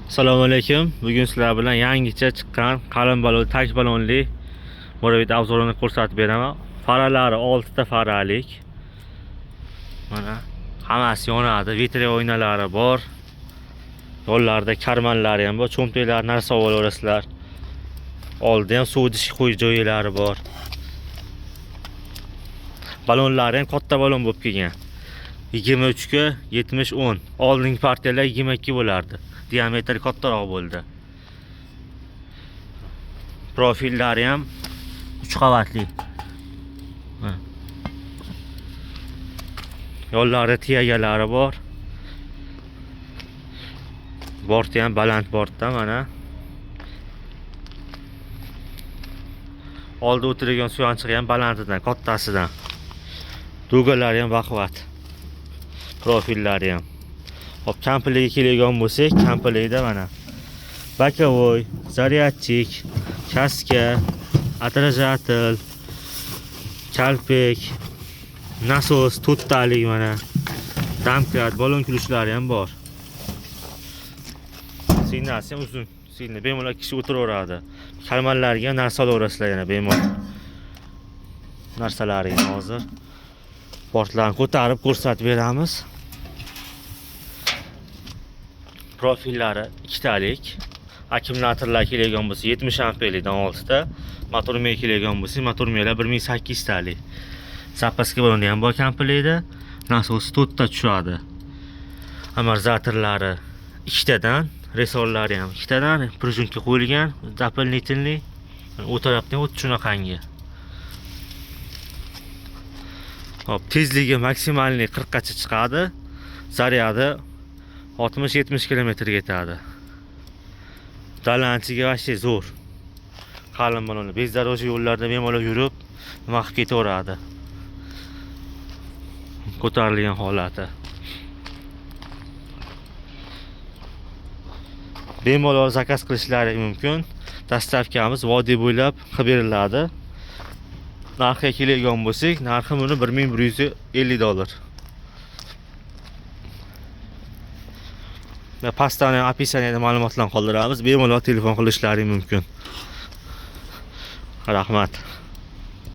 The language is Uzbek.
Assalomu alaykum. Bugun sizlar bilan yangicha chiqqan qalin balon, tag balonli Moravit obzorini ko'rsatib beraman. Faralari 6 ta faralik. Mana hammasi yonadi, vitri oynalari bor. Yo'llarda karmanlari ham bor, cho'ntaklar narsa olaverasizlar. Oldida ham suv idish qo'yish joylari bor. Balonlari ham katta balon bo'lib kelgan. 23 ga 70 10. Oldingi partiyalar 22 bo'lardi. Diametri kattaroq bo'ldi. Profillari ham 3 qavatli. Ha. Yo'llarda tiyagalari bor. Borti ham baland bortda mana. Oldi o'tirgan suyanchig'i ham balandidan, kattasidan. Dugalari ham baquvvat. Profillari ham. Hop, komplekga keladigan bo'lsak, komplektda mana боковой, zaryadchik, kaska, отражатель, kalpek, nasos to'rttalik mana. Domkrat, balon kulishlari ham bor. Signasi ham uzun. Signal bemalol kishi o'tiraveradi. Karmanlarga ham narsa olaverasizlar yana bemalol. Narsalarini hozir portlarni ko'tarib ko'rsatib beramiz. Profillari ikkitalik. Akkumulyatorlar keladigan bo'lsa 70 amperlikdan 6 ta, motor mey keladigan bo'lsa, motor meylar 1800 talik. Zapaska baloni ham bor komplektda. Nasosi 4 ta tushadi. Amortizatorlari ikkitadan, resorlari ham ikkitadan, prujinka qo'yilgan, дополнительный. U tarafdan ham xuddi shunaqangi. Hop, tezligi maksimalniy 40 gacha chiqadi. Zaryadi 60-70 kilometrga yetadi. Dalanchiga вообще zo'r. Qalin balonli bezdorojli yo'llarda bemalol yurib, nima qilib ketaveradi. Ko'tarilgan holati. Bemalol zakaz qilishlari mumkin. Dastavkamiz vodiy bo'ylab qilib beriladi. Narxiga keladigan bo'lsak, narxi buni 1150 dollar. Va pastdan ham описаниеda ma'lumotlarni qoldiramiz. Bemalol telefon qilishlari mumkin. Rahmat.